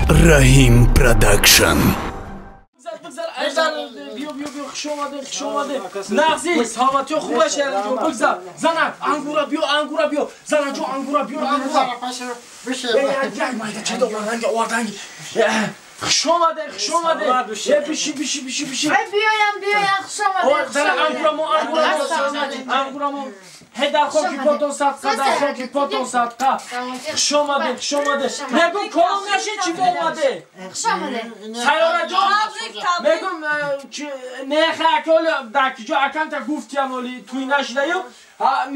Раҳим Продакшн. Биё, биё, биё, хуш омадед, хуш омадед. Нағзи, саломатиё хуб аст, шаҳриҷон, бигзар. Занак, ангура биё, ангура биё. Занаҷон, ангура биё, ангура. Як майда ча дорам, оварданги. Хуш омадед, хуш омадед. Биши, биши, биши, биши. Биёям, биёям, хуш омадед. Занак, ангура мо, ангура мо, ангура мо. Ҳе, дар хоки потон садқа, дар хоки потон садқа. Хуш омадед, хуш омадед. Мегум, кором нашид, чӣ омадед? Хуш омадед. Сайёраҷон, мегум, нехаколи дар киҷо аканта гуфтиям, оли туй нашидаю.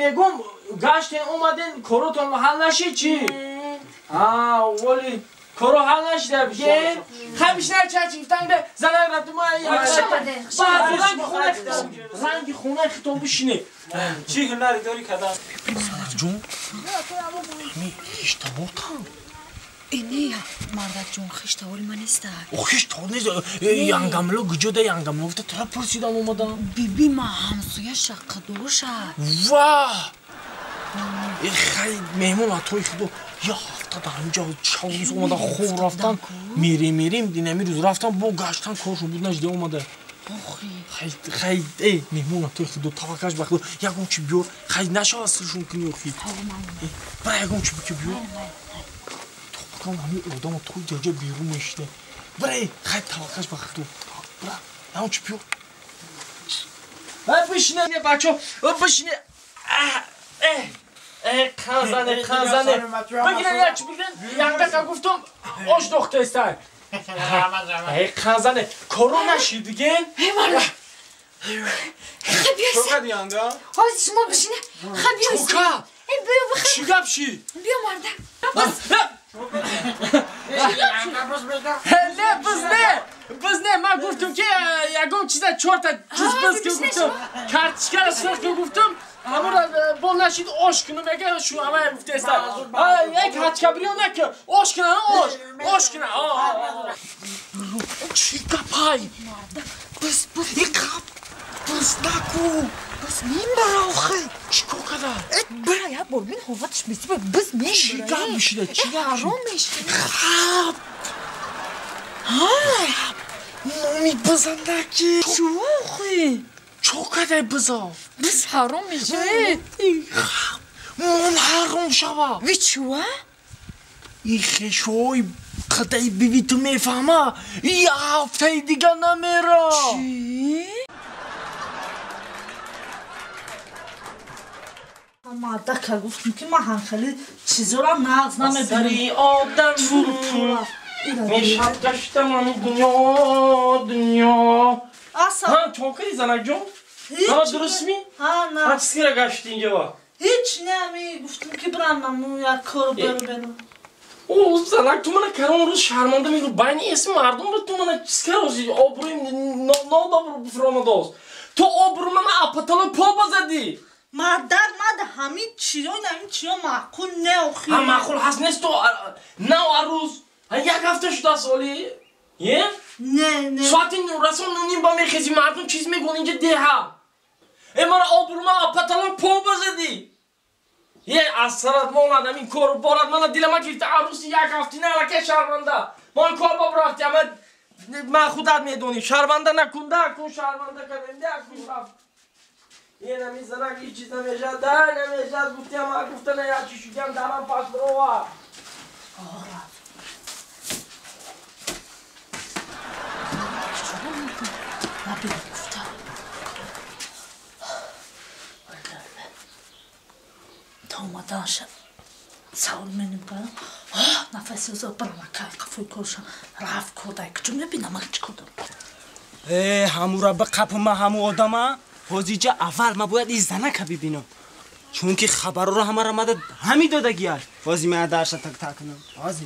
Мегум, гаштен омаден, коротон ҳал нашид чӣ? Оли коро ҳал нашида бигем. Хай бишнай чачи гуфтан бе занак рафту ма. Хуш омадед. Ранги хонаи хитон, ранги хонаи хитон бишинед. Чӣ ҳунари дорӣ кадам? Санатҷон, ами хиштаботам. Не, мардакҷон, хиштавори ман неста. Хиштавор нест. Янгамло куҷо да янгамло гуфта тура пурсидам омадам. Биби ма ҳамсояша қадоша. Ва! Хай меҳмон атои худо я ҳафта дар инҷа чав рӯз омада хоб рафтан, мерем мерем динами рӯз рафтан бо гаштан коршон буд нашида омада. Хай хай э меҳмон атои худо таваккаш ба худо ягон чи биёр, хай нашава сиршон кунӣ охи. Бара ягон чи бики биёр. Топакам ҳамин одама тои ҷаҷа берун мешида. Бара хай таваккаш ба худо. Бара ягон чи биёр. Бишине бачо, бишине. Қанзане, қанзане. Бигирен як чи бигирен, якдақа гуфтум, ош дохтестай. Қанзане, коро нашид диген? Хай биёйся. Ҳозир шумо бишине. Хай биёйся. Чӯка? Биё бихай. Чӣ гап шид? Биё мардак. Не, биз не. Биз не, ман гуфтум ки ягон чиза чорта чиз биз ки гуфтум. Картишкара сирх ки гуфтум. Ҳамура бо нашид ош кунум мега шу ҳамая гуфтеста. Як ҳачкабриё наки ош куна, ош, ош куна. Чӣ гапай? Биз, биз. Гап биз наку. Биз мебара охи. Чӣ кор када? Бара як бор бин ҳоваташ месиба биз мебара. Чӣ гап мешида? Чӣ гап? Ҳаром мешида. Хап. Ҳа. Номи бизандаки. Чӣ охи? Чӣ кадай бизо? Биз ҳаром мешавед. Мон ҳаром шава. Ви чува? И хешои қадаи биби ту мефаҳма? Я ҳафтаи дига намера. Чӣ? Мадака гуфтем ки ман ҳамхели чизора нағз намебинам. Сари одам мешаб гаштам дунё, дунё. Аса. Ҳа, чон кардӣ занакҷон? Ҳама дуруст ми? Ҳа, на. Ҳа, чиз кира гаштӣ инҷа ва? Ҳеч не, ами гуфтем ки бирам аму як кор беру беру. О, занак, ту мана карон рӯз шарманда мегӯ, байни эсми мардум буд, ту мана чиз карози, обрӯи нодобру фуромадост. Ту обрӯ мана апатало по базадӣ. Мардак, мада ҳамин чиё, ҳамин чиё маъқул не охи. Ҳа, маъқул ҳаст нест то нав арӯз. Ҳа, як ҳафта шудааст оли. Е? Не, не. Соати расон нуним ба мехези, мардум чиз мегӯн инҷа деҳа. Э, мана обрӯ мана апатало по базадӣ. Е, аз сарат монад ҳамин кору борад, мана дилама гирифта арӯси як ҳафтина аллакай шарманда. Ман кор ба рафти, ама ман худат медонӣ, шарманда накунда, кун шарманда кардем, да кун рафт. Е, нами занак ҳеҷ чиз намешад, да намешад, гуфтиам, ма гуфта на як чи шудиам, дарам пасрова. Та омаданша савол меним кардам. Нафаси озо барама кай қафои корша рафт кордай куҷо мебинам ман чӣ кор дорам. Э, ҳамура ба қапма ҳаму одама ҳозиҷа аввал ма бояд ин занака бибинам. Чунки хабарро ҳамара мада ҳами додагиаш. Ҳози ман дарша так так кунам. Ҳози.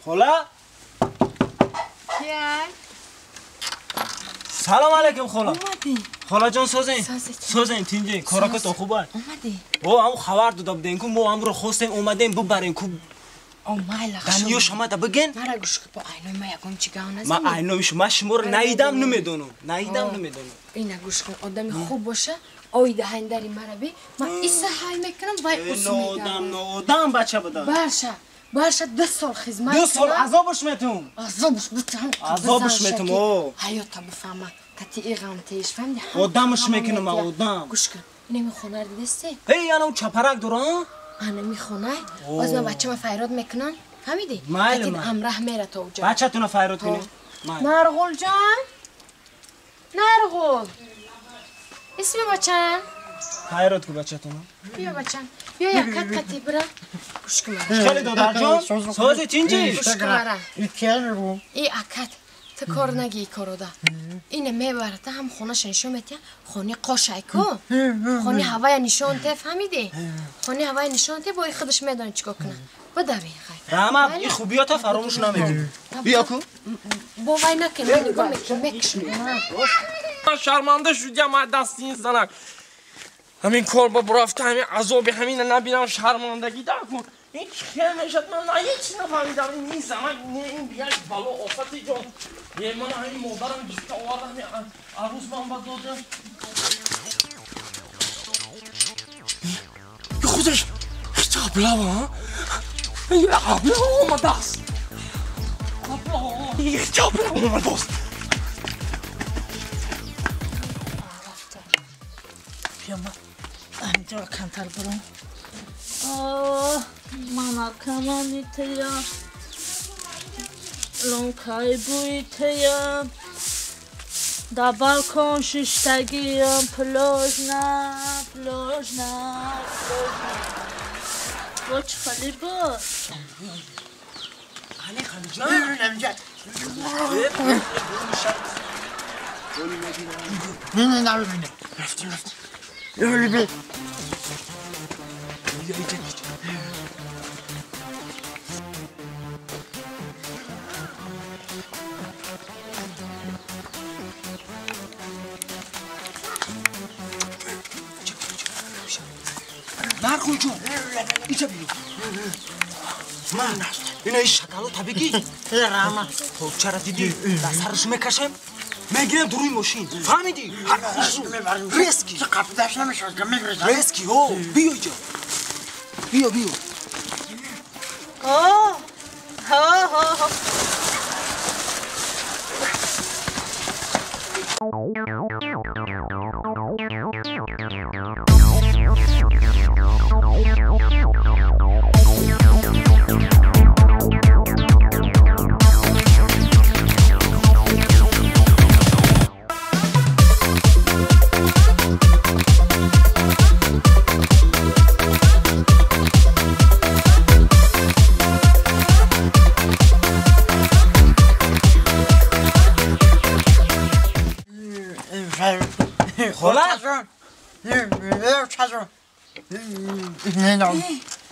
Хола? Кияй? Салом алейкум хола. Омадӣ. Холаҷон созен. Созед. Созен тинҷе, коракато хубай. Омадӣ. О, ҳаму хабар дода будем ку мо ҳамро хостем омадем бубарем ку. О, майла. Даниё шомада биген? Мара гӯш кун, бо айнои ма ягон чӣ гап назанӣ. Ма айнои шумо, ма шуморо наидам намедонам. Наидам намедонам. Ина гӯш кун, одами хуб боша, оида ҳайндари мара би, ман иса ҳай мекунам, вай ус мегардам. Ноодам, ноодам бача будам. Баша. Бояд 2 сол хизмат. 2 сол азобш метум. Азобш бутам. Азобш метум о. Ҳаёта бифаҳма. Кати иғам теш фаҳмиди? Одамш мекунам одам. Гӯш кун. Инами хона ро дидасти? Эй, ана чапарак дора? Анами хона. Боз ман бачама файрод мекунам. Фаҳмиди? Майли. Кати ҳамраҳ мера то уҷа. Бачатуна файрод кунӣ? Нарғул ҷон. Нарғул. Исми бачам? Файрод ку бачатуна. Биё бачам. Биё якат кати бира. Гӯш кун. Хеле додарҷон, сози тинҷи? Гӯш кун ара. И акат ту кор нагӣ корода. Ине мебарата ҳам хонаша нишон метия, хони қошай ку. Хони ҳавая нишон те, фаҳмидӣ? Хони ҳавая нишон те, бо и худаш медонӣ чикор кунад. Бадави хай. Раҳмат, и хубиёта фаромӯш намекунӣ. Биё ку. Бо вай накун, ман нигоҳ мекунам, мекушам. Ман шарманда шудям аз дасти ин занак. Ҳамин кор ба бурафта, ҳамин азоби ҳамина набинам, шармандагӣ дакун. Ин хел мешад, ман ҳеҷ нафаҳмидам. Ин занак, не ин бияш бало офати ҷон. Е, ман ҳамин модарам гифта оварда, ҳамин арӯз ман ба додам. Худаш ҳеҷ аблава, аблава омадааст. Ҳеҷ аблава омадааст. Ҳаминҷоро камтар бурам. Оҳ, мана камани тая, лонкаи бӯи тая, дар балкон шиштагиям, пложна, пложна, пложна. Бо чӣ хали буд? Али халиҷон. Рафтим, рафтим. Нарғул ҷон, иҷа биё. Ман ина ин шоколад бигӣ. Почара дидӣ, дар сараш мекашем, мегирем дуруи мошин. Фаҳмидӣ? Ҳар хушрӯ. Резки. Резки, ҳо. Биё иҷа. Биё, биё. Ҳо, ҳо, ҳо.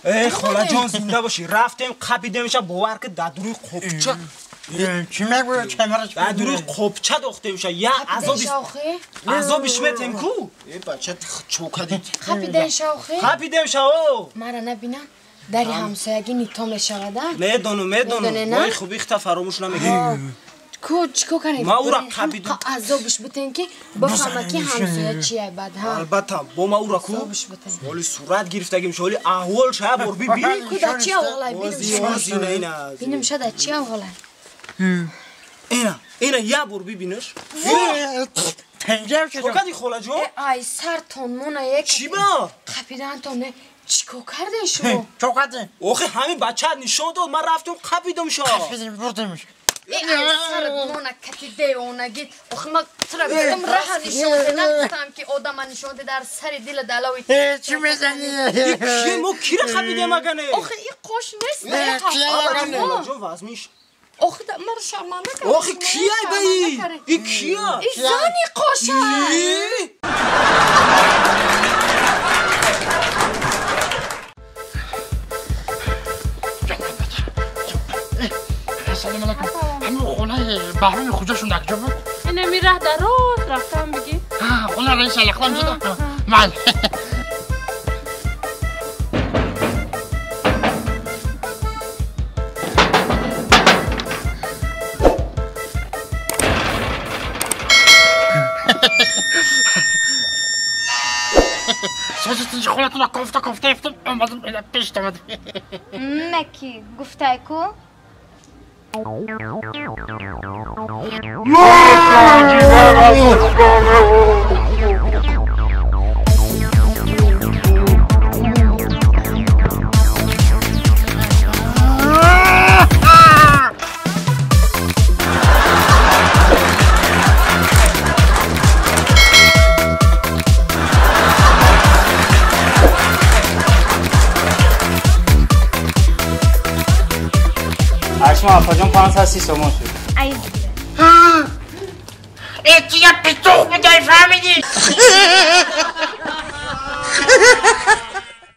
Эй, холаҷон, зинда бошӣ. Рафтем, қапидемша, бовар ки дар дуруи қопча. Дар дуруи қопча дохтемша. Я азобиш метем ку? Э, бача чокадид. Қапидемша охи? Қапидемша, о. Мара набинам. Дари ҳамсоягӣ нито мешавада? Медонам, медонам. Мои хубихта фаромӯш намекунем. Ку чико кардем? Ма ура қапидем. Азобиш бутен ки бифаҳма ки ҳамсоя чия бад, ҳа. Албатта, бо ма ура ку? Ҳоли сурат гирифтагим, ҳоли аҳвол ша бор биби. Ку да чи аҳволай бинем? Бинем ша да чи аҳволай? Ина, ина я бор бибинаш. Чо кардӣ холаҷон? Ай сартон мона як. Чӣ ба? Қапидантон не. Чико кардем шумо? Чо кардем? Охи ҳамин бача нишон дод, ман рафтам қапидам ша. Қапидем, бурдемш. Сармона кати девонагит. Охи ма тура гуфтам раҳа нишон де, нагуфтам ки одама нишон де дар сари дила далави. Чӣ мезанӣ? Ки мо кира қапидем агане? Охи и қош нест. Ҷон вазмиш. Охи мара шарманда кард. Охи кияй ба и? И кия? И зани қоша. Салом алейкум. Ҳамин хонаи Баҳроми хуҷашон дар куҷо буд? Инами раҳ дар рост рафтам бигӣ. Хона раиси алақлам шуда? Майли. Созитинҷи хонатона кофта кофта ифтам, омадам ила пеш омадам. Меки гуфтай ку? Ашма апаҷон 530 сомон шуд. Ай. Э, ти я петух будай, фаҳмидӣ?